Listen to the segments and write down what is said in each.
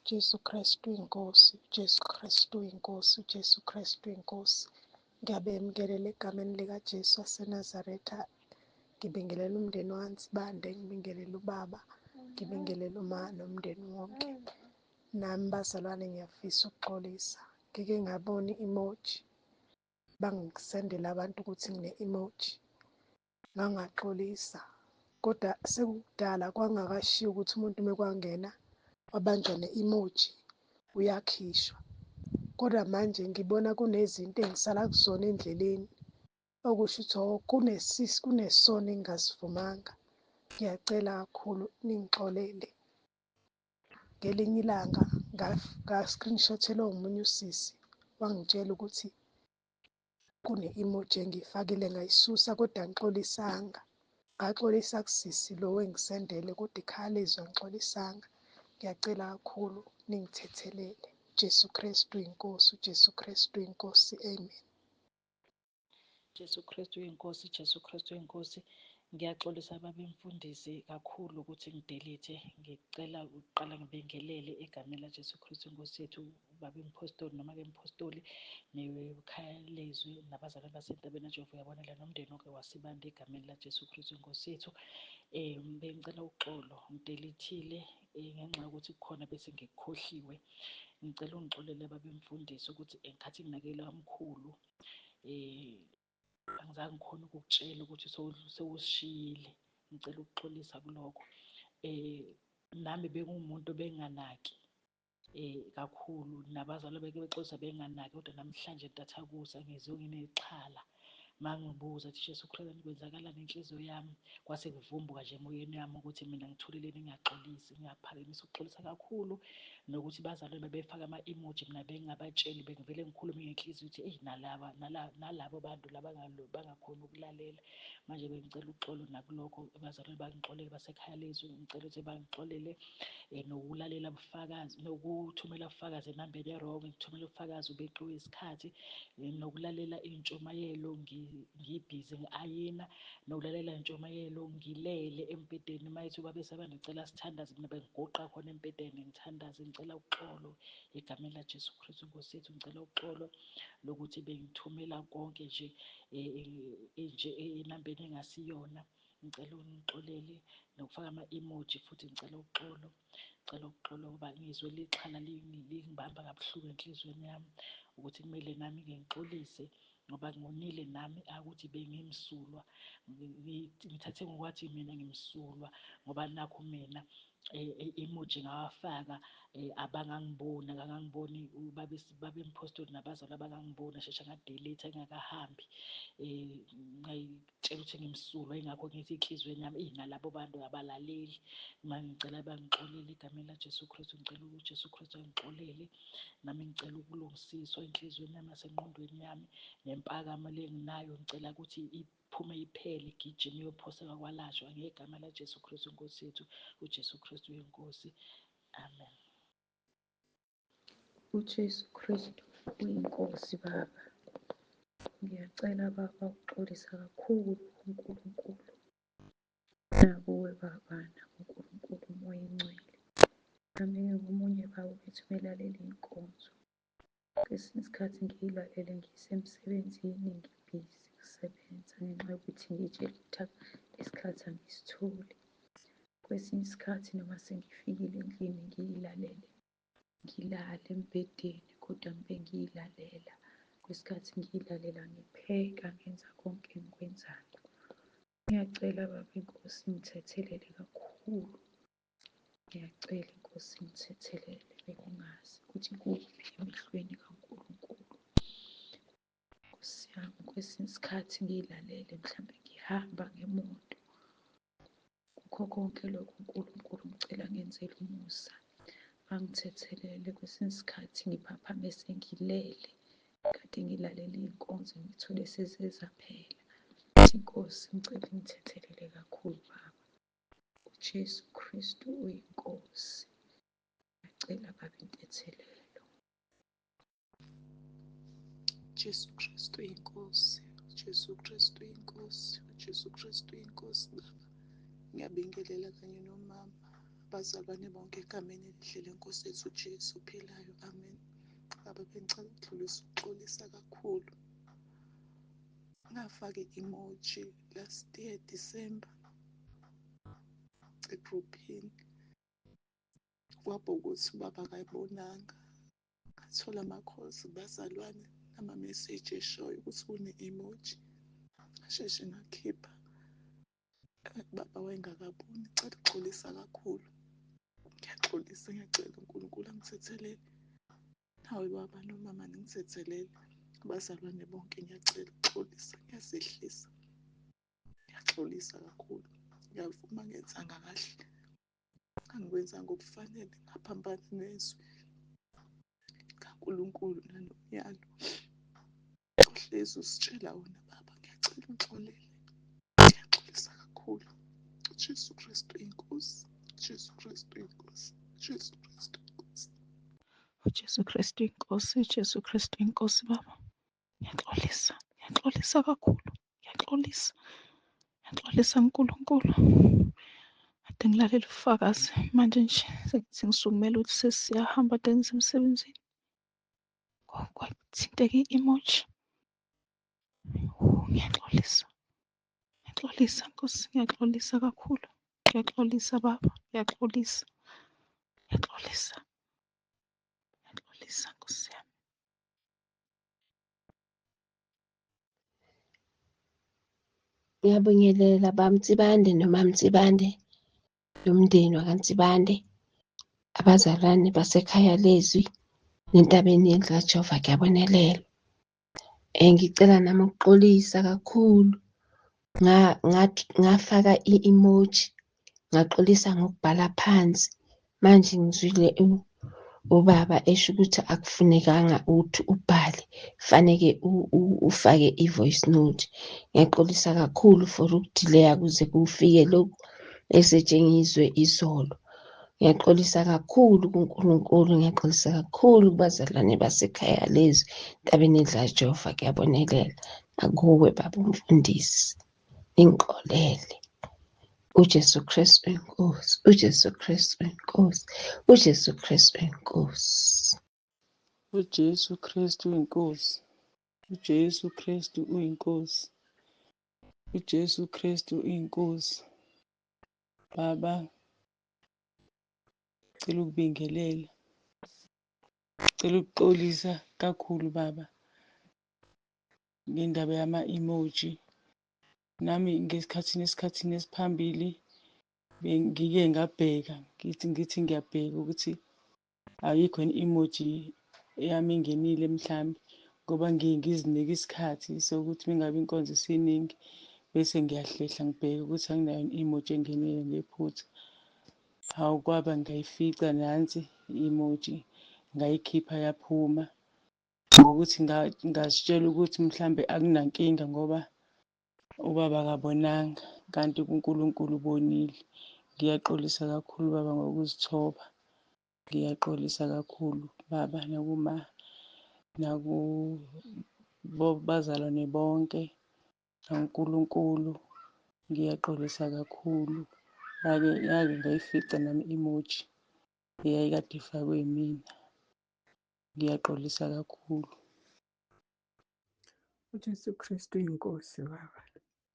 Jesu Kristu inkosi, Jesu Kristu inkosi, Jesu Kristu inkosi. Ngiyabemkelela egameni likaJesu waseNazaretha. Ngibingelela umndeni waNsibande, ngibingelela ubaba, ngibingelela uma nomndeni wonke. Nami bazalwane ngiyafisa ukuxolisa. Ngike ngabona i-emoji, bangisendela abantu ukuthi ngine-emoji. Ngangaxolisa kodwa sekukudala kwangakashiwo ukuthi umuntu mekwangena wabanjwa ne-emoji uyakhishwa. Kodwa manje ngibona kunezinto engisala kuzona endleleni okusho ukuthi oh kunesono engingasivumanga. Ngiyacela kakhulu ningixolele. Ngelinye ilanga nga-screenshot-elwa omunye usisi wangitshela ukuthi kune-emoji engiyifakile ngayisusa kodwa angixolisanga. Ngaxolisa kusisi lo engisendele kodwa ikhaya lezwi angixolisanga. Ngiyacela kakhulu ningithethelele. Jesu Kristu inkosi, uJesu Kristu inkosi. Amen. Jesu Kristu inkosi, Jesu Kristu inkosi. Ngiyaxolisa baba mfundisi kakhulu ukuthi ngidelete. Ngicela ukuqala ngibingelele egameni laJesu Kristu inkosi yethu, baba mphostoli noma ke mphostoli nekhaya lezwi nabazalwane basentabeni kaJehova uyabonela nomndeni wonke wasibanda egameni laJesu Kristu inkosi yethu. Bengicela uxolo ngidelethile ngenxa yokuthi kukhona bese ngikukhohliwe. Ngicela ungixolele baba mfundisi ukuthi ngikhathi nginakekela umkhulu angizange ngikhone ukukutshela ukuthi sewusishiyile. Ngicela ukuxolisa kulokho. Nami bengumuntu obenganaki kakhulu, nabazali beke bexolisa benganaki, kodwa namhlanje ntathakusa ngizwe nginexhala. Mangibuza ukuthi Jesu Kristu kwenzakalani inhliziyo yami, kwase kuvumbuka nje emoyeni wami ukuthi mina ngithuleleni ngingaxolisi, ngiyaphakamisa ukuxolisa kakhulu nokuthi bazalwane bebefaka ama-emoji mina bengingabatsheli, bengivele ngikhulume ngenhliziyo ukuthi eyi nalaba nalabo bantu laba bangakhoni ukulalela. Manje bengicela uxolo nakulokho, bazalwane bangixolele basekhaya lezwi, ngicela ukuthi bangixolele nokulalela ubufakazi, nokuthumela ubufakazi enambeni e-wrong, ngithumela ubufakazi ubeqiwe isikhathi, nokulalela iy'ntshumayelo ngibhizi ngi-ayina, nokulalela iy'ntshumayelo ngilele embhedeni. Uma ethi ubaba esaba ngicela sithandaze, mina bengiguqa khona embhedeni ngithandaze, ngicela uxolo egameni laJesu Kristu Nkosi yethu. Ngicela uxolo lokuthi bengithumela konke nje nje enambeni engasiyona. Ngicela ungixolele nokufaka ama-emoji futhi ngicela uxolo. Ngicela uxolo ngoba ngizwe lixhala lingibamba kabuhlungu enhliziyweni yami ukuthi kumele nami ngixolise ngoba ngonile nami akuthi bengimsulwa. Ngithathe ngokwathi mina ngimsulwa ngoba nakhu mina emoji ngawafaka abangangiboni, akangangiboni babe mphostoli nabazali abangangiboni, sheshe ngadelete ngingakahambi. Ngayitshela ukuthi ngimsulwa, yingakho ngithi enhliziyweni yami eyi nalabo bantu abalaleli. Ngicela bangixolele egameni laJesu Kristu, ngicela uJesu Kristu angixolele. Nami ngicela ukulungisiswa enhliziyweni yami nasengqondweni yami, nempakamo le enginayo ngicela ukuthi iphume iphele, igijime iyophoseka kwalashwa ngegama laJesu Kristu Nkosi yethu, uJesu Kristu uyinkosi. Amen. UJesu Kristu uyinkosi Baba. Ngiyacela Baba ukuxolisa kakhulu kuNkulunkulu nakuwe Baba nakuNkulunkulu uMoya oNgcwele. Nami ngingomunye Baba obethi uma elalela iy'nkonzo, kwesinye isikhathi ngiyilalele ngisemsebenzini ngibhizi ngisebenza ngenxa yokuthi ngiy'tshele ukuthi isikhathi angisitholi. Kwesinye isikhathi noma sengifikile endlini ngiyilalele, ngilale embhedeni kodwa ngibe ngiyilalela. Kwesikhathi ngiyilalela ngipheka ngenza konke engikwenzayo. Ngiyacela Baba iNkosi ingithethelele kakhulu. Ngiyacela iNkosi ingithethelele, bengingazi ukuthi kuphi emehlweni kaNkulunkulu. Nkosi yami, kwesinye isikhathi ngiyilalele mhlampe ngihamba ngemoto. Kukho konke lokhu uNkulunkulu ngicela angenzele umusa, angithethelele. Kwesinye isikhathi ngiphaphame sengilele, kade ngilalele iy'nkonzo ngithole sezizaphela. Nkosi ngicela ingithethelele kakhulu Baba. UJesu Kristu uyinkosi. Ngiyacela Baba intethelelo. Jesu Kristu uyinkosi. Jesu Kristu uyinkosi. Jesu Kristu uyinkosi Baba. Ngiyabingelela kanye nomama. Abazalwane bonke egameni elihle lenkosi yethu uJesu ophilayo. Amen. Baba, bengicela ukudlulisa ukuxolisa kakhulu. Ngafaka i-emoji last year December egruphini. Kwaba ukuthi ubaba akayibonanga. Ngathola ama-calls kubazalwane nama-message eshoyo ukuthi kune-emoji. Ngasheshe ngakhipha. Baba wayengakaboni. Ngicela ukuxolisa kakhulu. Ngiyaxolisa, ngiyacela uNkulunkulu angithethelele. Nawe baba nomama ningithethelele. Abazalwane bonke ngiyacela ukuxolisa, ngiyazehlisa. Ngiyaxolisa kakhulu. Ngiyavuma ngenzanga kahle. Angikwenzanga okufanele, ngaphambana nezwi kaNkulunkulu nanomyalo ohlezi usitshela wona baba. Ngiyacela ungixolele. Ngiyaxolisa kakhulu. Jesu Kristu inkosi. Jesu Kristu inkosi. Jesu Kristu inkosi. UJesu Kristu inkosi, uJesu Kristu inkosi baba. Ngiyaxolisa, ngiyaxolisa kakhulu. Ngiyaxolisa. Ngiyaxolisa uNkulunkulu. Kade ngilalela ubufakazi manje nje sengisukumele ukuthi sesiyahamba kade ngisemsebenzini. Kwathinteka i-emoji. Ngiyaxolisa. Ngiyaxolisa Nkosi, ngiyaxolisa kakhulu. Ngiyaxolisa baba, ngiyaxolisa. Ngiyaxolisa. Ngiyaxolisa Nkosi yami. Ngiyabingelela bamNtsibande noMaMtsibande nomndeni wakaNtsibande, abazalwane basekhaya lezwi nentabeni yendlu kaJehova kuyabonelelwa. Ngicela nami ukuxolisa kakhulu ngafaka i-emoji ngaxolisa ngokubhala phansi. Manje ngizwile ubaba esho ukuthi akufunekanga ukuthi ubhale, faneke ufake i-voice note. Ngiyaxolisa kakhulu for ukudileya kuze kufike lokhu esetshengizwe izolo. Ngiyaxolisa kakhulu kuNkulunkulu, ngiyaxolisa kakhulu kubazalwane basekhaya lezwi, entabeni yendlu kaJehova kuyabonelela. Nakuwe baba umfundisi, ningixolele. UJesu Kristu inkosi, uJesu Kristu inkosi, uJesu Kristu inkosi. UJesu Kristu inkosi, uJesu Kristu uyinkosi, uJesu Kristu uyinkosi. Baba, cela ukubingelela, cela ukuxolisa kakhulu baba ngendaba yama-emoji. Nami ngesikhathini esikhathini esiphambili bengike ngabheka ngithi ngiyabheka ukuthi ayikho yini i-emoji eyami ingenile mhlambe ngoba ngiye ngizinike isikhathi sokuthi mengabe inkonzo isiningi bese ngiyahlehla ngibheke ukuthi anginayo yini i-emoji engenile ngephutha. Hawu kwaba ngayifica nansi i-emoji ngayikhipha yaphuma ngokuthi ngazitshela ukuthi mhlambe akunankinga ngoba ubaba akabonanga kanti kuNkulunkulu ubonile. Ngiyaxolisa kakhulu baba ngokuzithoba. Ngiyaxolisa kakhulu baba nakuma nakubo bazalwane bonke nakuNkulunkulu. Ngiyaxolisa kakhulu. Yake yake ngayifica nami i-emoji eyayikade ifakwe yimina. Ngiyaxolisa kakhulu. UJesu Kristu uyinkosi baba.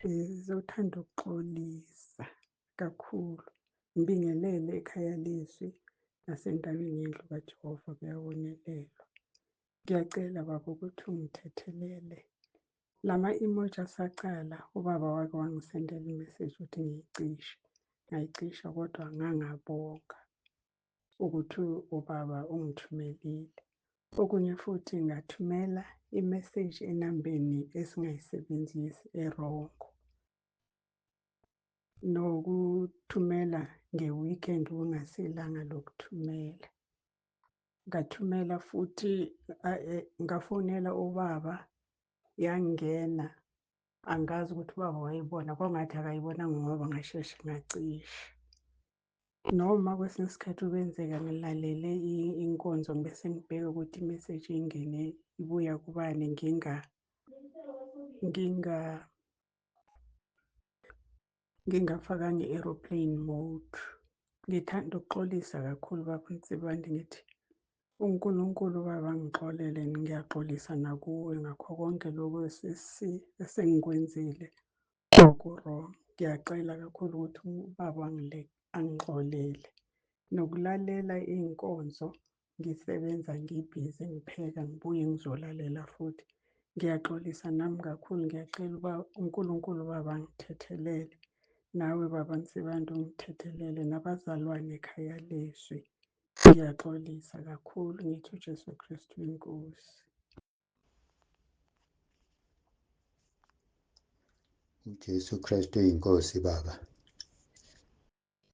Ngizothanda ukuxolisa kakhulu. Ngibingelele ekhaya lezwi nasentabeni yendlu kaJehova kuyabonelelwa. Ngiyacela baba ukuthi ungithethelele. Lama emoji asacala ubaba wake wangisendela imeseji ukuthi ngiyicishe. Ngayicisha kodwa ngangabonga ukuthi ubaba ungithumelile. Okunye futhi ngathumela imeseji enambeni esingayisebenzisi erongo. Nokuthumela nge-weekend kungasilanga lokuthumela. Ngathumela futhi ngafonela ubaba yangena angazi ukuthi ubaba wayibona kwangathi akayibonanga ngoba ngasheshe ngacisha. Noma kwesinye isikhathi kwenzeka ngilalele inkonzo bese ngibheke ukuthi imeseji ingene ibuya kubani ngingafakanga i-aeroplane mode. Ngithanda ukuxolisa kakhulu baba Nsibande, ngithi uNkulunkulu baba ngixolele, ngiyaxolisa nakuwe ngakho konke lokhu esengikwenzile oku-wrong. Ngiyacela kakhulu ukuthi ubaba angixolele. Nokulalela iy'nkonzo ngisebenza ngibhizi ngipheka ngibuye ngizolalela futhi. Ngiyaxolisa nami kakhulu, ngiyacela uba uNkulunkulu ubaba angithethelele. Nawe baba Nsibande ungithethelele, nabazalwane ekhaya lezwi. Ngiyaxolisa kakhulu, ngithi uJesu Kristu inkosi. UJesu Kristu uyinkosi baba.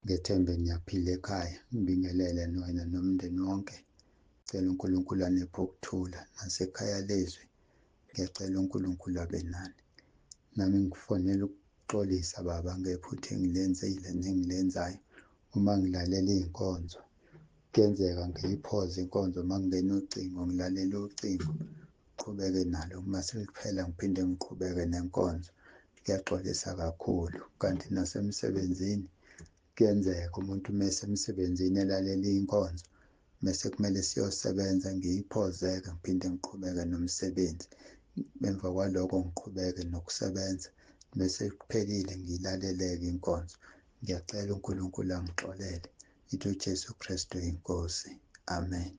Ngethembe niyaphila ekhaya. Ngibingelele wena nomndeni wonke. Cela uNkulunkulu aniphe ukuthula nasekhaya lezwi. Ngiyacela uNkulunkulu abe nani. Nami ngifonela ukuxolisa baba ngephutha engilenzile nengilenzayo uma ngilalela iy'nkonzo. Kuyenzeka ngiyiphoze inkonzo uma kungena ucingo, ngilalele ucingo, ngiqhubeke nalo. Uma seliphela ngiphinde ngiqhubeke nenkonzo. Ngiyaxolisa kakhulu. Kanti nasemsebenzini kuyenzeka umuntu uma esemsebenzini elalela inkonzo, mese kumele siyosebenza, ngiyiphoze-ke ngiphinde ngiqhubeke nomsebenzi. Emva kwaloko ngiqhubeke nokusebenza, bese kuphelile ngiyilalele-ke inkonzo. Ngiyacela uNkulunkulu angixolele. Ngithi uJesu Kristu inkosi. Amen.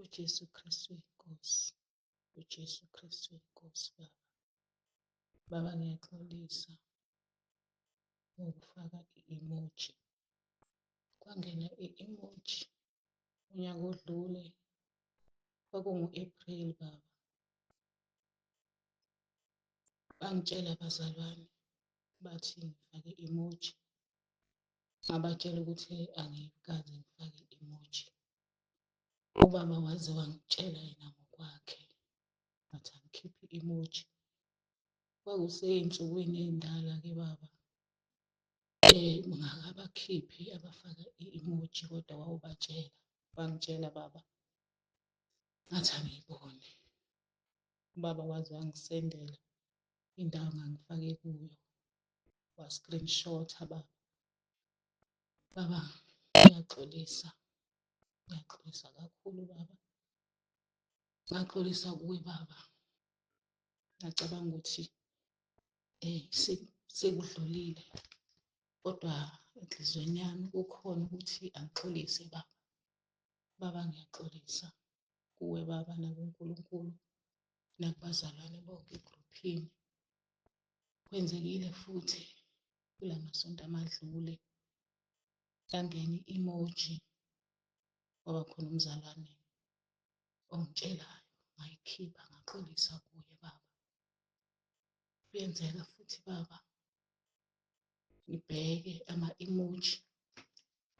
UJesu Kristu inkosi. UJesu Kristu inkosi baba. Baba ngiyaxolisa ngokufaka i-emoji. Kwangena i-emoji unyaka odlule, kwakungu-April baba. Bangitshela abazalwane bathi ngifake i-emoji. Ngabatshela ukuthi angikaze ngifake i-emoji. Ubaba waze wangitshela yena ngokwakhe wathi angikhiphe i-emoji. Kwakusey'nsukwini ey'ndala-ke baba. Ngakabakhiphi abafaka i-emoji kodwa wawubatshela, wangitshela baba ngathi angiyibone. Ubaba waze wangisendela indawo engangifake kuyo, wa-screenshot-a baba. Baba ngiyaxolisa, ngiyaxolisa kakhulu baba. Ngaxolisa kuwe baba, ngacabanga ukuthi sekudlulile, kodwa enhliziyweni yami kukhona ukuthi angixolise baba. Baba ngiyaxolisa kuwe baba nakuNkulunkulu nakubazalwane bonke egruphini. Kwenzekile futhi kula masonto amadlule yangena i-emoji, kwaba khona umzalwane ongitshelayo, ngayikhipha ngaxolisa kuye baba. Kuyenzeka futhi baba ngibheke ama-emoji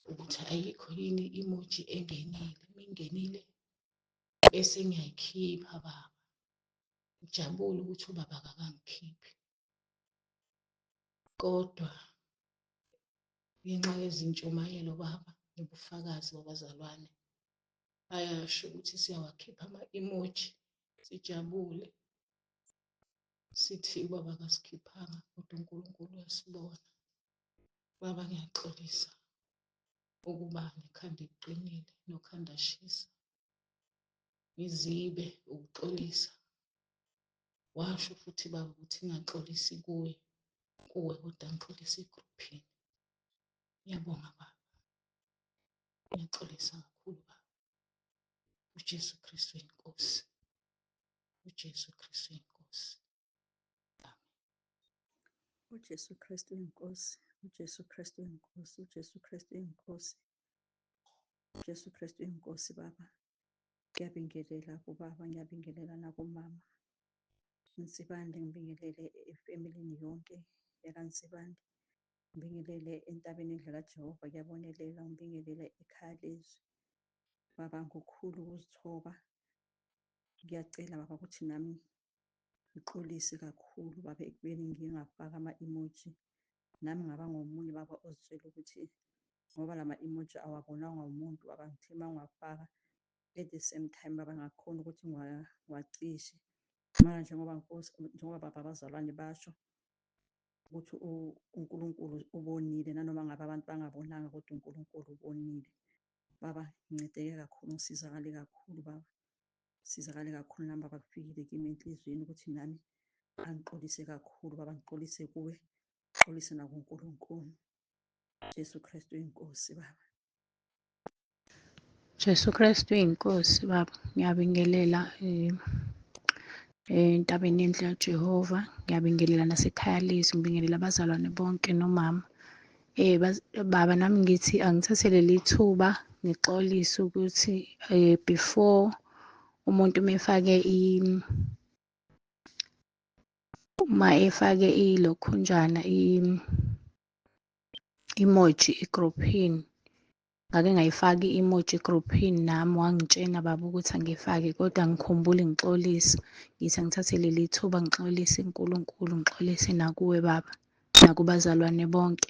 ukuthi ayikho yini i-emoji engenile. Uma ingenile bese ngiyayikhipha baba. Ngijabule ukuthi ubaba akakangikhiphi, kodwa ngenxa yezintshumayelo baba nobufakazi babazalwane bayasho ukuthi siyawakhipha ama-emoji sijabule, sithi ubaba akasikhiphanga kodwa uNkulunkulu uyasibona. Baba ngiyaxolisa ukuba nekhanda eliqinile nokhanda shisa, ngizibe ukuxolisa. Washo futhi baba ukuthi ngingaxolisi kuye kuwe kodwa ngixolise egruphini. Ngiyabonga baba, ngiyaxolisa kakhulu baba. uJesu Kristu inkosi, uJesu Kristu inkosi. Amen. UJesu Kristu inkosi, uJesu Kristu inkosi, uJesu Kristu inkosi, uJesu Kristu inkosi baba. Ngiyabingelela kubaba, ngiyabingelela nakumama Nsibande, ngibingelele efemilini yonke yakaNsibande, ngibingelele entabeni endlu kaJehova, kuyabonelela, ngibingelele ekhaya lezwi. Baba, ngokukhulu ukuzithoba, ngiyacela baba ukuthi nami ngixolise kakhulu baba ekubeni ngingafaka ama-emoji. Nami ngaba ngomunye baba ozitshela ukuthi ngoba lama-emoji awabonwa umuntu baba, ngithe uma ngiwafaka at the same time baba ngakhona ukuthi ngiwacishe. Manje njengoba Nkosi, njengoba baba abazalwane basho Ukuthi uNkulunkulu ubonile nanoma ngabe abantu bangabonanga, kodwa uNkulunkulu ubonile. Baba, ngincedeke kakhulu, ngisizakale kakhulu baba. Sizakale kakhulu nami baba, kufikile kimi enhliziyweni ukuthi nami angixolise kakhulu baba, ngixolise kuwe, ngixolise nakuNkulunkulu. Jesu Kristu inkosi baba. Jesu Kristu inkosi baba, ngiyabingelela entabeni yendlu kaJehova, ngiyabingelela nasekhaya lezwi, ngibingelela abazalwane bonke nomama. Baba nami ngithi angithathe leli thuba ngixolise ukuthi before umuntu mefake uma efake ilokhunjana emoji egruphini, ngake ngayifaka i-emoji egruphini nami wangitshena baba ukuthi angifake, kodwa ngikhumbule ngixolisa. Ngithi angithathe leli thuba ngixolise kuNkulunkulu, ngixolise nakuwe baba, nakubazalwane bonke.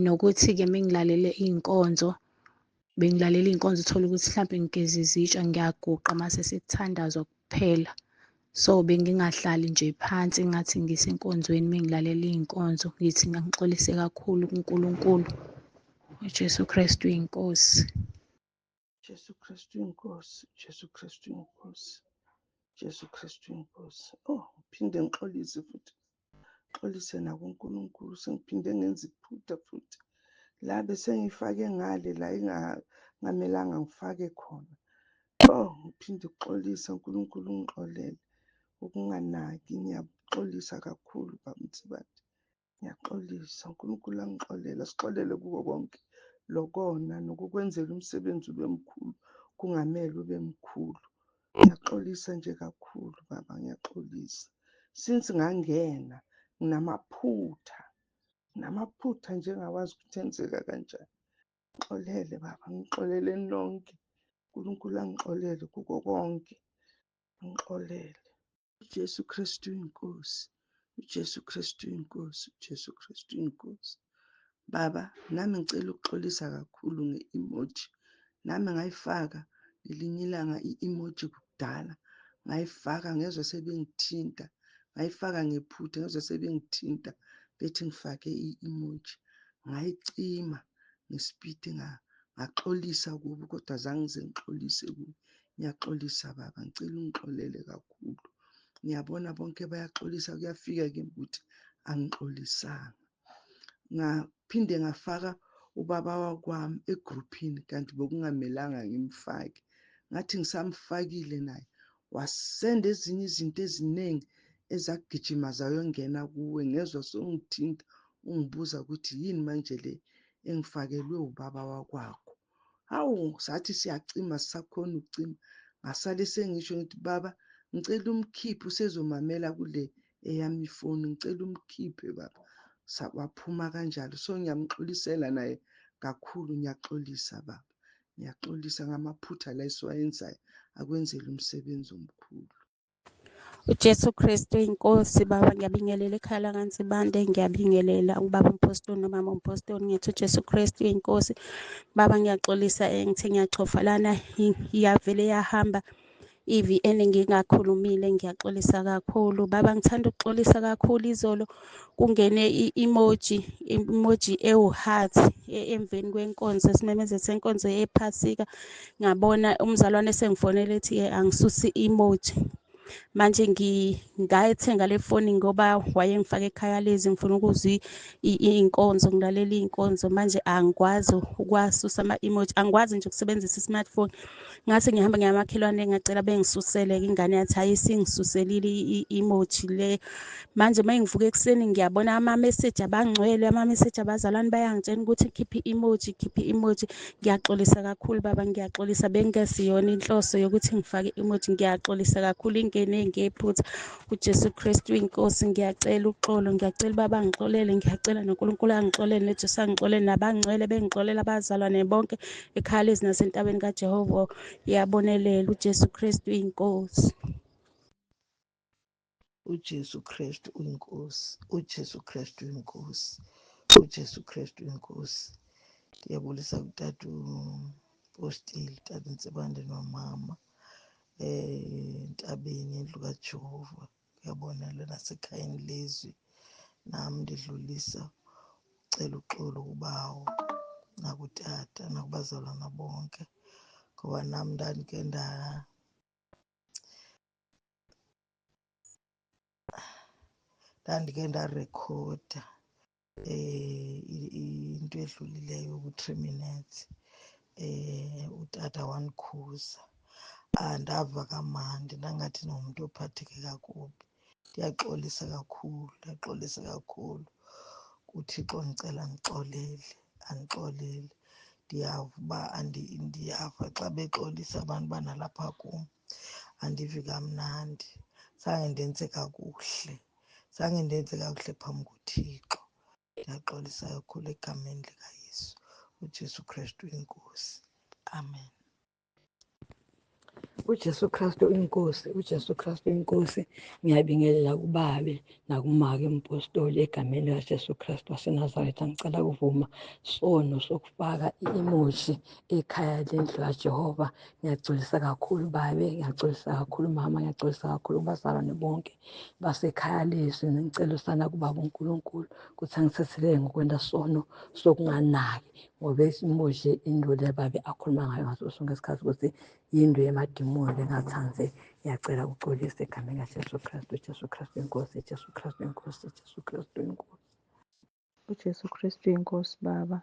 Nokuthi-ke mengilalele iy'nkonzo, bengilalela iy'nkonzo uthole ukuthi hlampe ngigeza izitsha ngiyaguqa mase sekuthandazwa kuphela. So bengingahlali nje phansi ngathi ngisenkonzweni mengilalela iy'nkonzo. Ngithi ngangixolise kakhulu kuNkulunkulu. UJesu Kristu inkosi. Jesu Kristu inkosi, Jesu Kristu inkosi, Jesu Kristu inkosi. Oh, ngiphinde ngixolise futhi. Xolise nakuNkulunkulu, sengiphinde ngenza iphutha futhi. La bese ngifake ngale la engamelanga ngifake khona. Oh, ngiphinde ukuxolisa uNkulunkulu ungixolele. Ukunganaki, ngiyaxolisa kakhulu baba Mthibande. Ngiyaxolisa, uNkulunkulu angixolele, asixolele kuko konke lokona nokukwenzela umsebenzi ube mkhulu kungamele ube mkhulu. Ngiyaxolisa nje kakhulu baba, ngiyaxolisa. Since ngangena nginamaphutha, nginamaphutha nje engawazi ukuthi enzeka kanjani. Ngixolele baba, ngixolele nonke. uNkulunkulu angixolele kuko konke, ngixolele. UJesu Kristu inkosi, uJesu Kristu inkosi, uJesu Kristu inkosi. Baba, nami ngicela ukuxolisa kakhulu nge-emoji. Nami ngayifaka ngelinye ilanga i-emoji kudala, ngayifaka ngezwa sebengithinta, ngayifaka ngephutha ngezwa sebengithinta bethi ngifake i-emoji. Ngayicima ngesipidi, ngaxolisa kubo kodwa zange ngize ngixolise kubo. Ngiyaxolisa baba, ngicela ungixolele kakhulu. Ngiyabona bonke bayaxolisa, kuyafika kimi ukuthi angixolisanga. Ngaphinde ngafaka ubaba wakwami egruphini kanti bekungamelanga ngimfake. Ngathi ngisamfakile naye wasenda ezinye izinto eziningi ezagijima zayongena kuwe, ngezwa sewungithinta ungibuza ukuthi yini manje le engifakelwe ubaba wakwakho. Hawu, sathi siyacima sisakhona ukucima, ngasale sengisho ngithi baba ngicela umkhiphe usezomamela kule eyami ifoni, ngicela umkhiphe baba. Waphuma kanjalo. So ngiyamxolisela naye kakhulu, ngiyaxolisa baba, ngiyaxolisa ngamaphutha la esiwayenzayo, akwenzele umsebenzi omkhulu. UJesu Kristu inkosi baba, ngiyabingelela ekhaya lakaNsibande, ngiyabingelela ubaba umpostoli nomama umpostoli, ngithi uJesu Kristu inkosi baba. Ngiyaxolisa ngithe ngiyachofa lana iyavele yahamba i-VN ngingakhulumile, ngiyaxolisa kakhulu baba. Ngithanda ukuxolisa kakhulu, izolo kungene i-emoji, emoji ewu-heart emveni kwenkonzo, esimemezelo senkonzo yephasika. Ngabona umzalwane esengifonela ethi angisuse i-emoji. Manje ngayithenga le foni ngoba wayengifake ekhaya lezi, ngifuna ukuzwa iy'nkonzo, ngilalela iy'nkonzo. Manje angikwazi ukuwasusa ama-emoji, angikwazi nje ukusebenzisa i-smartphone. Ngase ngihamba ngiyamakhelwane, ngacela bengisusele-ke, ingane yathi hhayi isingisuselile i-emoji le. Manje uma ngivuka ekuseni ngiyabona ama-message abangcwele, ama-message abazalwane bayangitshela ukuthi khipha i-emoji, khipha i-emoji. Ngiyaxolisa kakhulu baba, ngiyaxolisa, bengesiyona inhloso yokuthi ngifake i-emoji. Ngiyaxolisa kakhulu, ingene ngephutha. UJesu Kristu inkosi, ngiyacela uxolo, ngiyacela baba angixolele, ngiyacela noNkulunkulu angixolele, noJesu angixolele, nabangcwele bengixolela, abazalwane bonke ekhaya lezi nasentabeni kaJehova iyabonelela. uJesu Kristu inkosi. UJesu Kristu uyinkosi, uJesu Kristu uyinkosi, uJesu Kristu uyinkosi. Ndiyabulisa kutata umpostile, tata Ntsibande nomama entabeni yendlu kaJehova, uyabona lona sekhayeni lezwi. Nam ndidlulisa ucela uxolo kubawo nakutata nakubazalwana bonke, ngoba nam ndandike ndandike ndarekhoda into edlulileyo ku-3 minutes. Utata wandikhuza, andava kamandi, ndangathi ndingumntu ophatheke kakubi. Ndiyaxolisa kakhulu, ndiyaxolisa kakhulu kuThixo, ndicela andixolele, andixolele. Ndiyava uba ndiyava xa bexolisa abantu uba nalapha kum andivi kamnandi. Zange ndenze kakuhle, zange ndenze kakuhle phambi koThixo. Ndiyaxolisa kakhulu egameni likaYesu, uJesu Krestu iNkosi. Amen. UJesu Kristu inkosi, uJesu Kristu inkosi. Ngiyabingelela kubabe nakumake umpostoli egameni likaJesu Kristu waseNazaretha. Ngicela ukuvuma sono sokufaka i-emoji ekhaya lendlu kaJehova. Ngiyaxolisa kakhulu babe, ngiyaxolisa kakhulu mama, ngiyaxolisa kakhulu kubazalwane bonke basekhaya lezwi. Ngicela usana kubaba uNkulunkulu ukuthi angithethelele ngokwenta sono sokunganaki, ngoba i-emoji into le babe akhuluma ngayo ngaso sonke isikhathi ukuthi yinto yemadimoni lengathandze. Ngiyacela uxolise egameni likaJesu Kristu. Jesu Kristu inkosi, Jesu Kristu inkosi, Jesu Kristu inkosi. UJesu Kristu inkosi baba.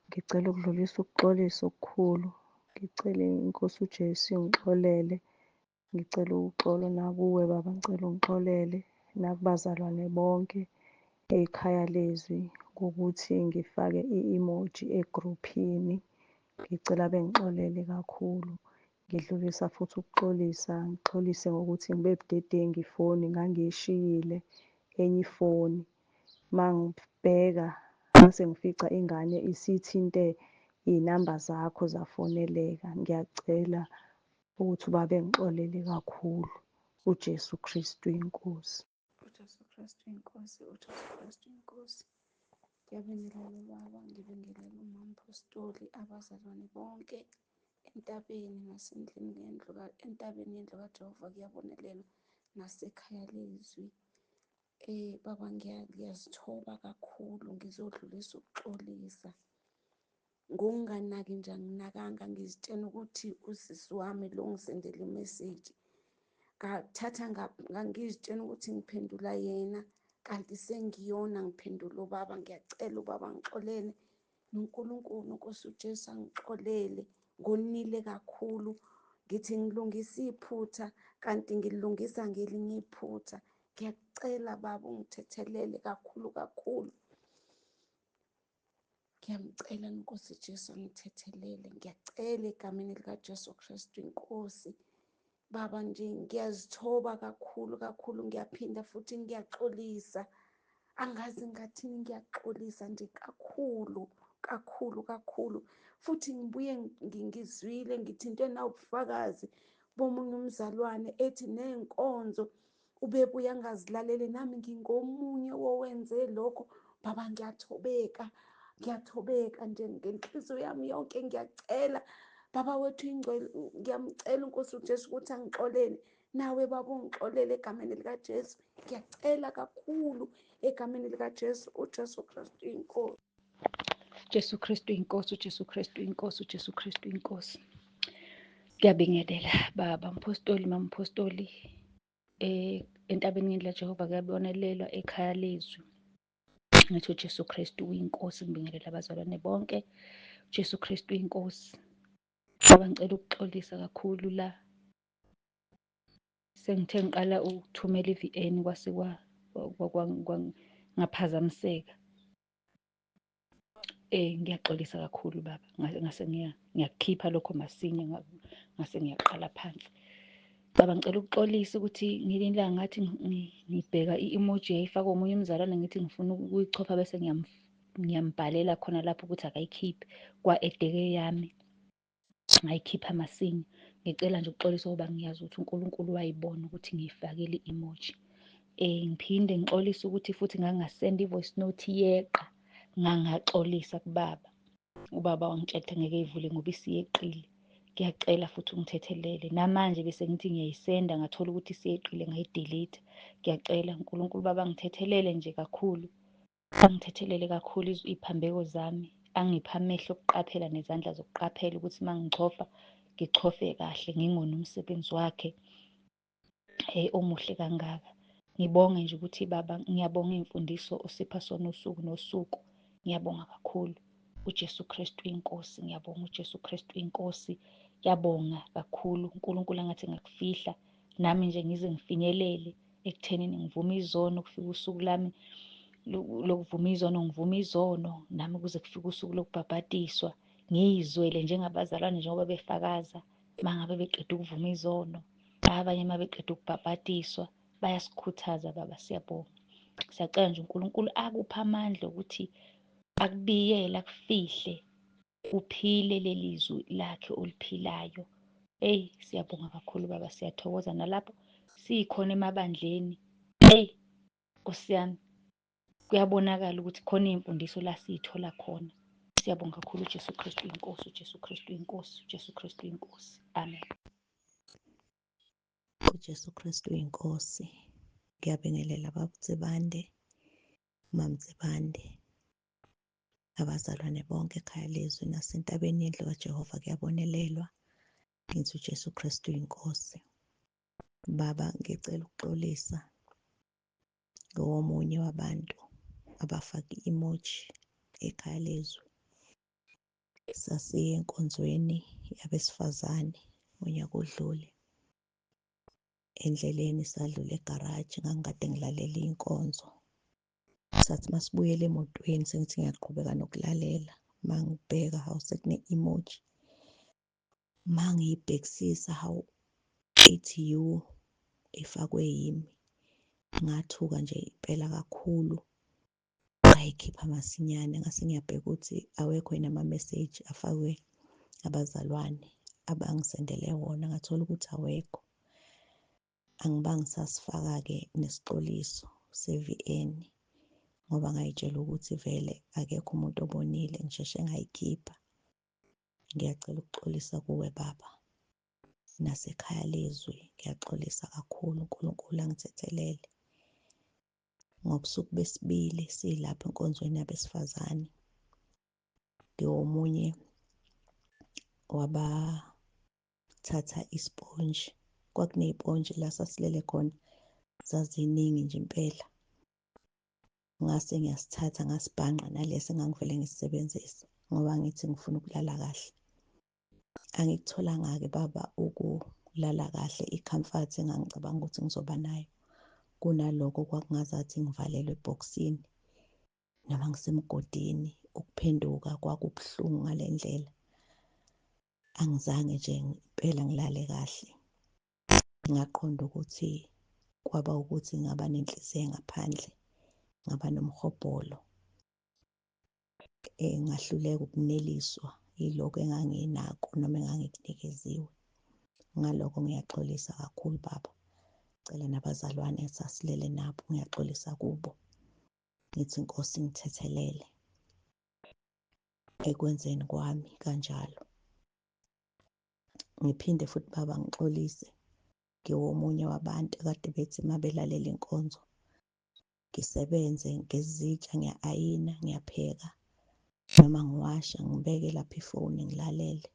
Ngicela ukudlulisa ukuxolisa okukhulu. Ngicela inkosi uJesu ingixolele. Ngicela uxolo nakuwe baba, ngicela ungixolele nakubazalwane bonke ekhaya lezwi ngokuthi ngifake i-emoji egruphini. Ngicela bengixolele kakhulu. Ngidlulisa futhi ukuxolisa, ngixolise ngokuthi ngibe budedengu ifoni, ngangiyishiyile enye ifoni. Mangibheka ngase ngifica ingane isithinte iy'namba zakho zafoneleka. Ngiyacela ukuthi ubaba engixolele kakhulu. uJesu Kristu inkosi. UJesu Kristu inkosi, uJesu Kristu inkosi. Ngiyabingelela ubaba, ngibingelela umama umpostoli, abazalwane bonke entabeni nasendlini ngendlu entabeni yendlu kaJehova kuyabonelelwa nasekhaya lezwi. Baba ngiyazithoba kakhulu, ngizodlulisa ukuxolisa. Ngokunganaki nje anginakanga, ngizitshena ukuthi usisi wami lo ngisendele imeseji. Ngathatha ngangizitshena ukuthi ngiphendula yena, kanti sengiyona ngiphendula ubaba. Ngiyacela ubaba ngixolele, noNkulunkulu uNkosi uJesu angixolele, ngonile kakhulu. Ngithi ngilungisa iphutha kanti ngilungisa ngelinye iphutha. Ngiyacela baba ungithethelele kakhulu kakhulu. Ngiyamcela Nkosi Jesu angithethelele. Ngiyacela egameni likaJesu Kristu inkosi. Baba nje ngiyazithoba kakhulu kakhulu, ngiyaphinda futhi ngiyaxolisa. Angazi ngathini, ngiyaxolisa nje kakhulu kakhulu kakhulu. Futhi ngibuye ngizwile ngithintwe nawubufakazi bomunye umzalwane ethi nenkonzo ubebuye angazilaleli, nami ngingomunye wowenze lokho. Baba ngiyathobeka, ngiyathobeka nje ngenhliziyo yami yonke. Ngiyacela baba wethu ingcwele, ngiyamcela uNkosi uJesu ukuthi angixolele, nawe baba ungixolele egameni likaJesu. Ngiyacela kakhulu egameni likaJesu, uJesu Kristu inkosi. Jesu Kristu inkosi, uJesu Kristu inkosi, uJesu Kristu inkosi. Ngiyabingelela baba mpostoli, mama mpostoli, entabeni yendlu kaJehova kuyabonelelwa ekhaya lezwi. Ngithi uJesu Kristu uyinkosi, ngibingelela abazalwane bonke. uJesu Kristu uyinkosi. Baba ngicela ukuxolisa kakhulu la. Sengithe ngiqala ukuthumela i-VN kwase ngaphazamiseka. Ngiyaxolisa kakhulu baba, ngase ngiyakukhipha lokho masinya, ngase ngiyaqala phansi. Baba ngicela ukuxolisa ukuthi ngelinye ilanga ngathi ngibheka i-emoji yayifakwe omunye umzalwane, ngithi ngifuna ukuyichopha bese ngiyambhalela khona lapho ukuthi akayikhiphe, kwa-edeke yami ngayikhipha masinya. Ngicela nje ukuxolisa ngoba ngiyazi ukuthi uNkulunkulu wayibona ukuthi ngiyifakile i-emoji. Ngiphinde ngixolise ukuthi futhi ngangasenda i-voice note yeqa, ngangaxolisa kubaba. Ubaba wangitshela ukuthi angeke eyivule ngoba isiyeqile. Ngiyacela futhi ungithethelele. Namanje bese ngithi ngiyayisenda ngathola ukuthi isiyeqile ngayidelete. Ngiyacela uNkulunkulu Baba angithethelele nje kakhulu. Angithethelele kakhulu iy'phambeko zami. Angiphe amehlo okuqaphela nezandla zokuqaphela ukuthi uma ngichofa ngichofe kahle ngingoni umsebenzi wakhe omuhle kangaka. Ngibonge nje ukuthi Baba, ngiyabonga iy'mfundiso osipha sona usuku nosuku. Ngiyabonga kakhulu. UJesu Kristu iNkosi, ngiyabonga uJesu Kristu iNkosi. Ngiyabonga kakhulu. uNkulunkulu angathi engakufihla nami nje ngize ngifinyelele ekuthenini ngivume izono, kufike usuku lami lokuvuma izono, ngivume izono nami kuze kufike usuku lokubhabhadiswa, ngiyizwele njengabazalwane njengoba befakaza uma ngabe beqeda ukuvuma izono, abanye uma beqeda ukubhabhadiswa bayasikhuthaza Baba, siyabonga. Siyacela nje uNkulunkulu akuphe amandla ukuthi akubiyele, akufihle, uphile leli zwi lakhe oliphilayo. Eyi, siyabonga kakhulu Baba, siyathokoza nalapho sikhona emabandleni. Eyi, Nkosi yami, kuyabonakala ukuthi khona iy'mfundiso la siy'thola khona. Siyabonga kakhulu uJesu Kristu iNkosi, uJesu Kristu iNkosi, uJesu Kristu iNkosi. Amen. UJesu Kristu iNkosi. Ngiyabingelela Baba uNsibande, Mama Nsibande, abazalwane bonke ekhaya lezwi nasentabeni yendlu kaJehova kuyabonelelwa. Ngithi uJesu Kristu iNkosi. Baba, ngicela ukuxolisa ngowomunye wabantu abafake i-emoji ekhaya lezwi. Sasiye enkonzweni yabesifazane ngonyaka odlule. Endleleni sadlula egaraji, ngangikade ngilalela inkonzo. Sathi masibuyela emotweni sengithi ngiyaqhubeka nokulalela, mangibheka hawu sekune-emoji. Mangiyibhekisisa hawu ithi you ifakwe yimi. Ngathuka nje impela kakhulu ngayikhipha masinyane ngase ngiyabheka ukuthi awekho yini ama-message afakwe abazalwane abangisendele wona ngathola ukuthi awekho. Angibange ngisasifaka-ke nesixoliso se-V_N ngoba ngay'tshela ukuthi vele akekho umuntu obonile ngisheshe ngayikhipha. Ngiyacela ukuxolisa kuwe baba nasekhaya lezwi ngiyaxolisa kakhulu uNkulunkulu angithethelele. Ngobusuku besibili silapha enkonzweni yabesifazane ngiwomunye wabathatha isponji, kwakuney'pontshi la sasilele khona zaziningi nje impela. Ngase ngiyasithatha ngasibhanqa nalesi engangivele ngisisebenzisa ngoba ngithi ngifuna ukulala kahle. Angikutholanga-ke baba ukulala kahle i-comfort engangicabanga ukuthi ngizoba nayo. Kunaloko kwakungazathi ngivalelwe ebhokisini noma ngisemgodini. Ukuphenduka kwakubuhlungu ngale ndlela. Angizange nje impela ngilale kahle. Ngaqonda ukuthi kwaba ukuthi ngaba nenhliziyo engaphandle, ngaba nomhobholo. Ngahluleka ukuneliswa yilokhu enganginako noma engangikunikeziwe. Ngalokho ngiyaxolisa kakhulu baba. Cela nabazalwane esasilele nabo ngiyaxolisa kubo. Ngithi Nkosi ngithethelele ekwenzeni kwami kanjalo. Ngiphinde futhi baba ngixolise ngiwomunye wabantu akade bethi uma belalela inkonzo ngisebenze ngezitsha, ngiya-ayina, ngiyapheka noma ngiwasha ngibeke lapha ifoni ngilalele.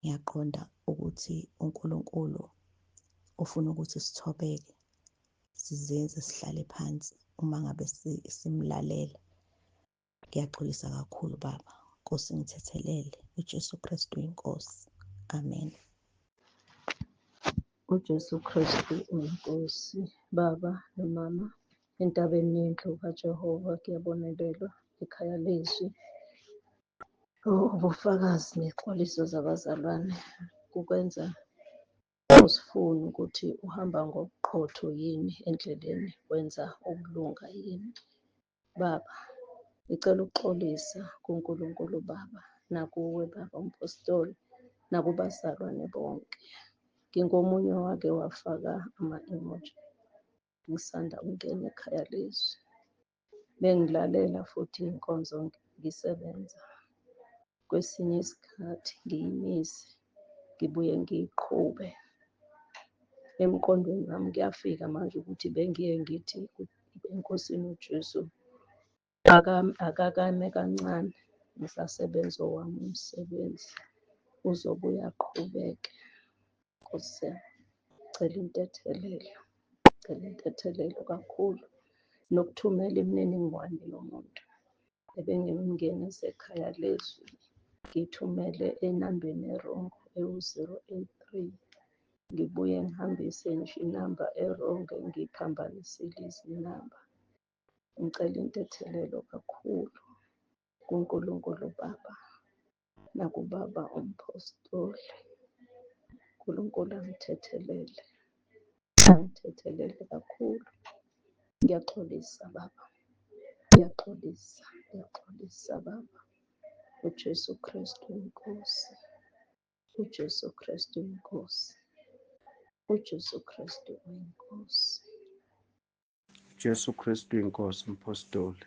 Ngiyaqonda ukuthi uNkulunkulu ufuna ukuthi sithobeke, sizenze sihlale phansi uma ngabe simlalela. Ngiyaxolisa kakhulu baba. Nkosi ngithethelele. uJesu Kristu iNkosi. Amen. UJesu Kristu uyiNkosi, Baba noMama, entabeni yendlu kaJehova kuyabonelelwa ekhaya lezwi. Ubufakazi nexoliso zabazalwane kukwenza uzifune ukuthi uhamba ngobuqotho yini endleleni, wenza ukulunga yini. Baba, ngicela ukuxolisa kuNkulunkulu Baba nakuwe Baba uMphostoli nakubazalwane bonke. Ngingomunye owake wafaka ama-emoji ngisanda kungena ekhaya lezwi. Bengilalela futhi inkonzo ngisebenza. Kwesinye isikhathi ngiyimise Ngibuye ngiyiqhube. Emqondweni wami kuyafika manje ukuthi bengiye ngithi eNkosini uJesu akakame kancane ngisasebenza owami umsebenzi uzobuye aqhubeke. Nkosi yami, cela intethelelo, cela intethelelo kakhulu nokuthumela imininingwane yomuntu ebengimngenise ekhaya lezwi ngithumele enambeni e-wrong ewu-083 ngibuye ngihambise nje inamba e-wrong engiyiphambanisile izinamba. Ngicela intethelelo kakhulu kuNkulunkulu Baba nakuBaba uMphostoli. uNkulunkulu angithethelele, angithethelele kakhulu. Ngiyaxolisa Baba, ngiyaxolisa, ngiyaxolisa Baba. UJesu Kristu iNkosi, uJesu Kristu iNkosi, uJesu Kristu uyiNkosi. Jesu Kristu inkosi mpostoli.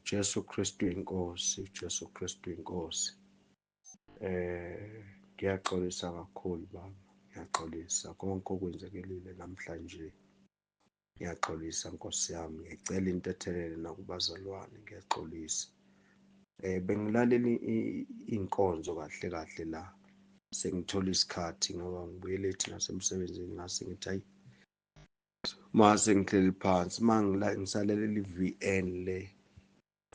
Jesu Kristu inkosi, Jesu Kristu inkosi. Ngiyaxolisa kakhulu baba, ngiyaxolisa konke okwenzekelile namhlanje. Ngiyaxolisa Nkosi yami, ngicela intethelelo nakubazalwane, ngiyaxolisa. Bengilalela iy'nkonzo kahle kahle la, sengithola isikhathi ngoba ngibuye late nasemsebenzini, ngase ngithi hhayi, mase ngihleli phansi uma ngisalalela i-V_N le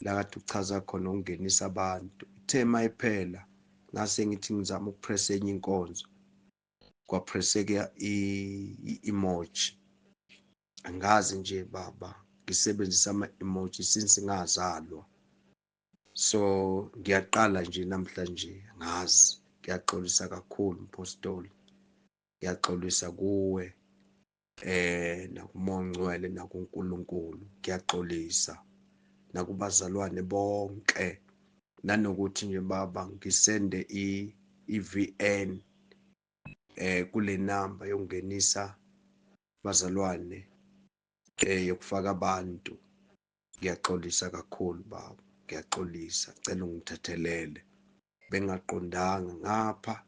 la kade uchaza khona ukungenisa abantu. Ithe uma iphela ngase ngithi ngizama ukupressa enye inkonzo, kwapresseka i-emoji. Angazi nje baba, ngisebenzisa ama-emoji since ngazalwa. So ngiyaqala nje namhlanje ngazi, ngiyaxolisa kakhulu mpostoli, ngiyaxolisa kuwe nakuMoya oNgcwele nakuNkulunkulu, ngiyaxolisa nakubazalwane bonke, nanokuthi nje baba ngisende i-VN kule namba yokungenisa bazalwane yokufaka abantu. Ngiyaxolisa kakhulu baba, ngiyaxolisa, cela ungithethelele, bengaqondanga ngapha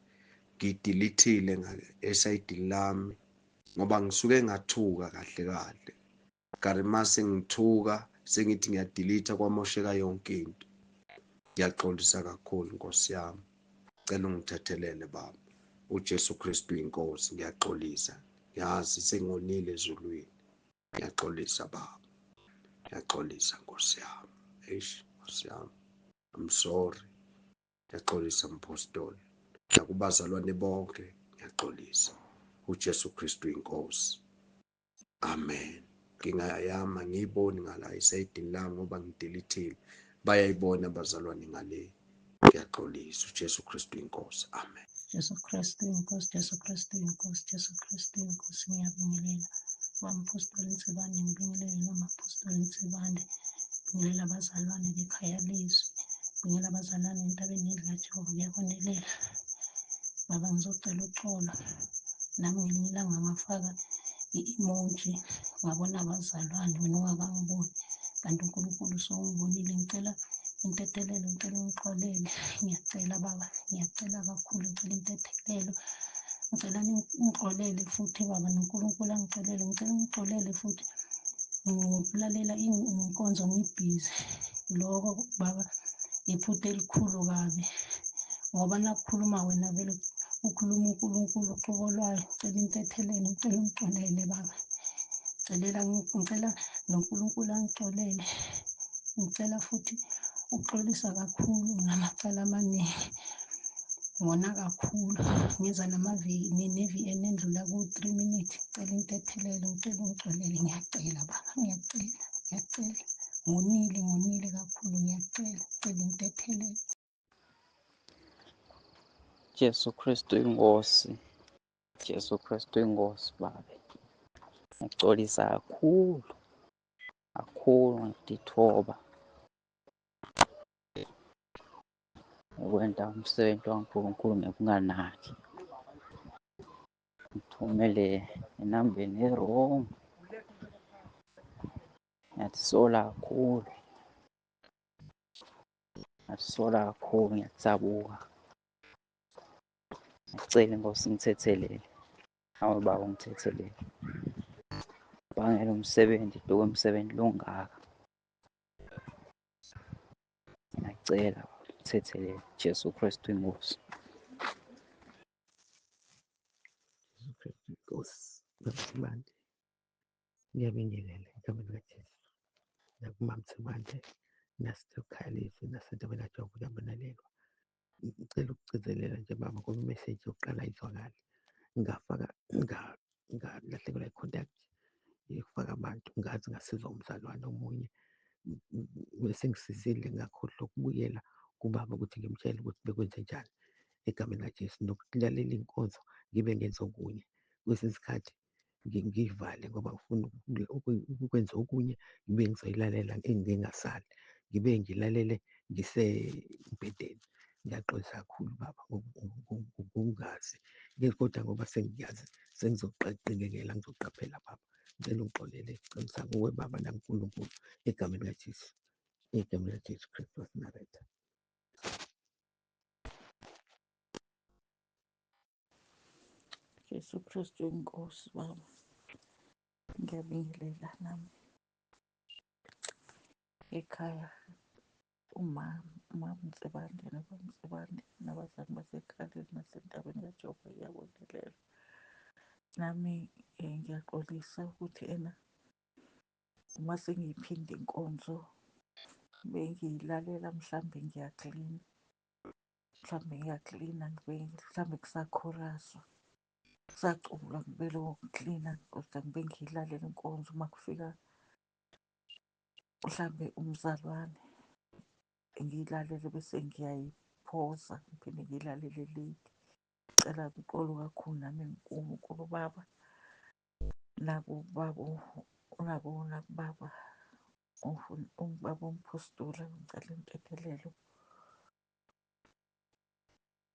ngidilithile esayidini lami ngoba ngisuke ngathuka kahle kahle, kanti mase ngithuka sengithi ngiyadilitha kwamosheka yonke into. Ngiyaxolisa kakhulu Nkosi yami, cela ungithethelele baba. uJesu Kristu inkosi, ngiyaxolisa, ngiyazi sengonile ezulwini, ngiyaxolisa baba, ngiyaxolisa Nkosi yami. Eish Nkosi yami, I'm sorry. Ngiyaxolisa mpostoli, nakubazalwane bonke ngiyaxolisa. uJesu Kristu inkosi, amen. Inkinga yami angiyiboni ngala esayidini lami ngoba ngidilithile, bayayibona abazalwane ngale. Ngiyaxolisa, uJesu Kristu inkosi, amen. Jesu Kristu inkosi, Jesu Kristu inkosi, Jesu Kristu inkosi. Ngiyabingelela bamphostoli Nsibande, ngibingelele nomapostoli Nsibande, ngibingelela abazalwane bekhaya lezwi, ngibingelela abazalwane entabeni yendlu kaJehova. Kuyabonelela baba, ngizocela uxolo nami ngelinye ilanga ngafaka i-emoji ngabona abazalwane wena ungakangiboni, kanti uNkulunkulu sewungibonile. Ngicela intethelelo, ngicela ungixolele, ngiyacela baba, ngiyacela kakhulu, ngicela intethelelo, ngicela ningixolele futhi baba, noNkulunkulu angixolele, ngicela ungixolele futhi ngokulalela inkonzo ngibhizi. Lokho baba iphutha elikhulu kabi, ngoba nakukhuluma wena vele ukhuluma uNkulunkulu uqobo lwayo. Ngicela intethelelo, ngicela ungixolele baba, ngicela noNkulunkulu angixolele, ngicela futhi ukuxolisa kakhulu ngamacala amaningi, ngona kakhulu, ngenza ne-VN endlula ku-3 minutes. Ngicela intethelelo, ngicela ungixolele, ngiyacela baba, ngiyacela, ngiyacela, ngonile, ngonile kakhulu, ngiyacela, ngicela intethelelo. Jesu Kristu inkosi, Jesu Kristu inkosi babe. Ngiyaxolisa kakhulu kakhulu, ngiyatithoba ukwenta umsebenzi waNkulunkulu ngekunganaki. Ngithumele enambeni e-wrong. Ngiyazisola kakhulu, ngiyazisola kakhulu, ngiyadzabuka. Ngicela Nkosi ngithethelele. Nawe baba ungithethelele. Bangela umsebenzi duke umsebenzi longaka. Ngiyacela ngithethelele Jesu Kristu inkosi. Jesu Kristu inkosi. Baba Nsibande, ngiyabingelela egameni likaJesu. Nakumama Nsibande, nasekhaya nasentabeni kaJehova kuyabonelelwa. Ngicela ukugcizelela nje baba ngoba imeseji yokuqala ayizwakali. Ngafaka ngalahlekelwa i-contact yokufaka abantu ngaze ngasizwa umzalwane omunye bese ngisizile ngakhohlwa ukubuyela kubaba ukuthi ngimtshele ukuthi bekwenzenjani egameni likaJesu nokulalela inkonzo ngibe ngenza okunye. Kwesinye isikhathi ngiyivale ngoba ngifuna ukwenza okunye ngibe ngizoyilalela ngingasali ngibe ngilalele ngisembhedeni. Ngiyaxolisa kakhulu baba ngokungazi kodwa ngoba sengiyazi sengizoqinekela ngizoqaphela baba. Ngicela ungixolele ngixolisa kuwe baba nakuNkulunkulu egameni likaJesu, egameni likaJesu Kristu waseNazaretha. Jesu Kristu inkosi baba, ngiyabingelela nami ekhaya umama umama Nsibande nobaba Nsibande nabazali basekhaleni nasentabeni kaJehova iyabonelela. Nami ngiyaxolisa ukuthi ena uma sengiyiphinda inkonzo bengiyilalela mhlambe ngiyaklina, mhlambe ngiyaklina ngibe mhlambe kusakhoraswa, kusaculwa ngibe lokho ngiklina kodwa ngibe ngiyilalela inkonzo uma kufika mhlambe umzalwane ngiyilalele bese ngiyayiphoza ngiphinde ngiyilalele late. Ngicela uxolo kakhulu nami kuNkulunkulu Baba nakubaba nakubaba ubaba umpostoli ngicela intethelelo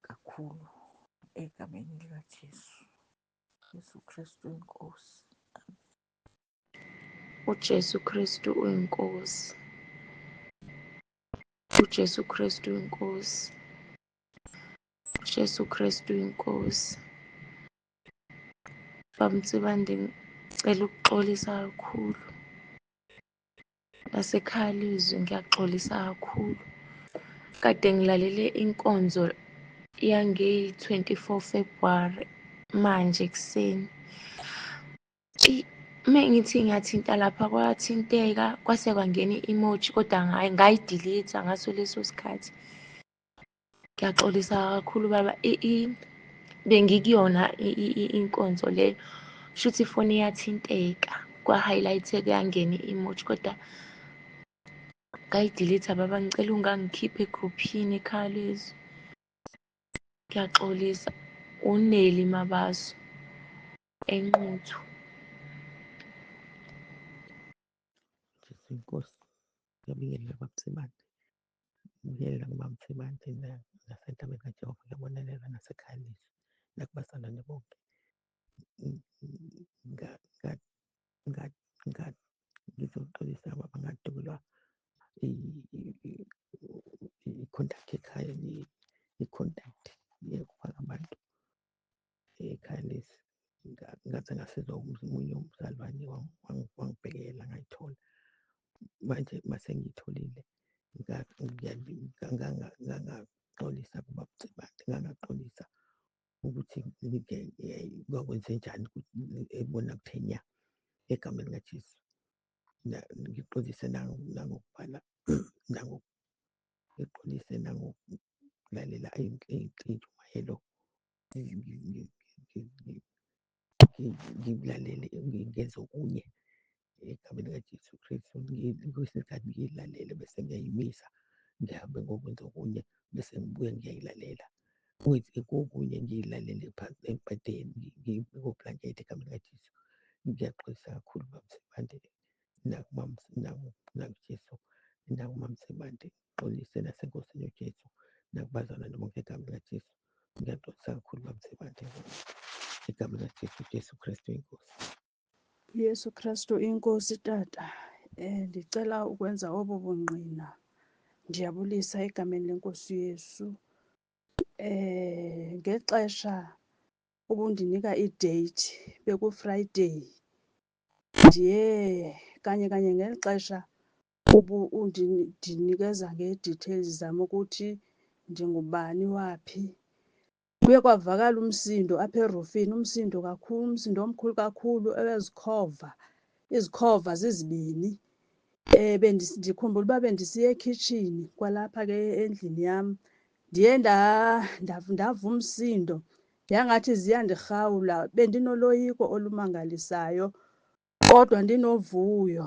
kakhulu egameni likaJesu. Jesu Kristu inkosi. UJesu Kristu uyiNkosi. UJesu Kristu uyiNkosi. UJesu Kristu uyiNkosi. Baba Nsibande, ngicela ukuxolisa kakhulu. Nasekhaya lizwi ngiyaxolisa kakhulu. Kade ngilalele inkonzo yange-24 February manje ekuseni. Uma ngithi ngiyathinta lapha kwathinteka kwase kwangena i-emoji kodwa ngayi-delete-a ngaso leso sikhathi. Ngiyaxolisa kakhulu baba, bengikuyona inkonzo leyo. Shuthi ifoni iyathinteka kwa-highlight-eka yangena i-emoji kodwa ngayi-delete-a baba, ngicela ungangikhiphi egruphini ekhaya lezwi. Ngiyaxolisa. uNeli Mabaso eNquthu. Jesu inkosi, ngiyabingelela baba Nsibande. Ngibingelela kubaba Nsibande nasentabeni kaJehova, ngiyabonelela nasekhaya lethu nakubazalwane bonke. Ngizoxolisa baba ngadukelwa i-contact ekhaya, i-contact yokufaka abantu ekhaya lesi. Ngaze ngasizwa omunye umzalwane wangibhekela ngayithola. Manje mase ngiyitholile ngangaxolisa kubaba uNsibande, ngangaxolisa ukuthi kwakwenzenjani ukuthi ebona kuthe nya egameni likaJesu. Ngixolise nangokubhala ngixolise nangokulalela iy'ntshumayelo ngilalele ngenze okunye egameni likaJesu Kristu. Kwesinye isikhathi ngiyilalele bese ngiyayimisa ngihambe ngokwenza okunye bese ngibuye ngiyayilalela. Kokunye ngiyilalele phansi embhedeni ngikublanket egameni likaJesu. Ngiyaxolisa kakhulu baba Nsibande nakuJesu nakumama Nsibande, ngixolise naseNkosini uJesu nakubazalwane bonke egameni likaJesu. Ngiyaxolisa kakhulu baba Nsibande egameni likaJesu, uJesu Kristu inkosi. Yesu Kristu inkosi tata, ndicela ukwenza obu bungqina. Ndiyabulisa egameni lenkosi uYesu. Ngexesha ubundinika i-date bekuFriday, ndiye kanye kanye ngeli xesha ndinikeza ngee-details zam ukuthi ndingubani waphi, kuye kwavakala umsindo apha erufini, umsindo kakhulu, umsindo omkhulu kakhulu owezikhova, izikhova zizibini. Ndikhumbula uba bendisiya ekhitshini kwalapha ke endlini yam, ndiye ndava umsindo yangathi ziyandirhawula. Bendinoloyiko olumangalisayo kodwa ndinovuyo.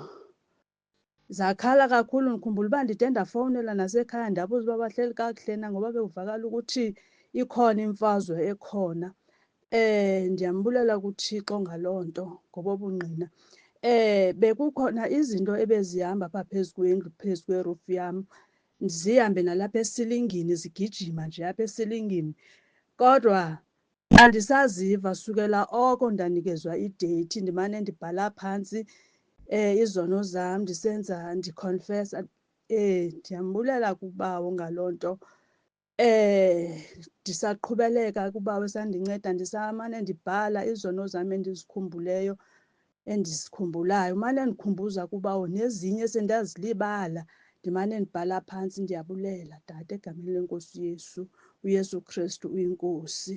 Zakhala kakhulu. Ndikhumbula uba ndide ndafowunela nasekhaya ndabuza uba bahleli kakuhle na ngoba bekuvakala ukuthi ikhona imfazwe ekhona. Ndiyambulela kuThixo ngaloo nto, ngobo bungqina. Bekukhona izinto ebezihamba apha phezu kwendlu, phezu kwerufu yam, zihambe nalapha esilingini, zigijima nje apha esilingini, kodwa andisaziva sukela oko ndanikezwa ideyithi. Ndimane ndibhala phantsi izono zam, ndisenza ndikhonfesa. Ndiyambulela kuBawo ngaloo nto. Ndisaqhubeleka kuBawo esandinceda, ndisamane ndibhala izono zam endizikhumbuleyo, endizikhumbulayo. Umane endikhumbuza kuBawo nezinye esendazilibala, ndimane ndibhala phantsi. Ndiyabulela tata egameni leNkosi uYesu. UYesu Krestu uyiNkosi.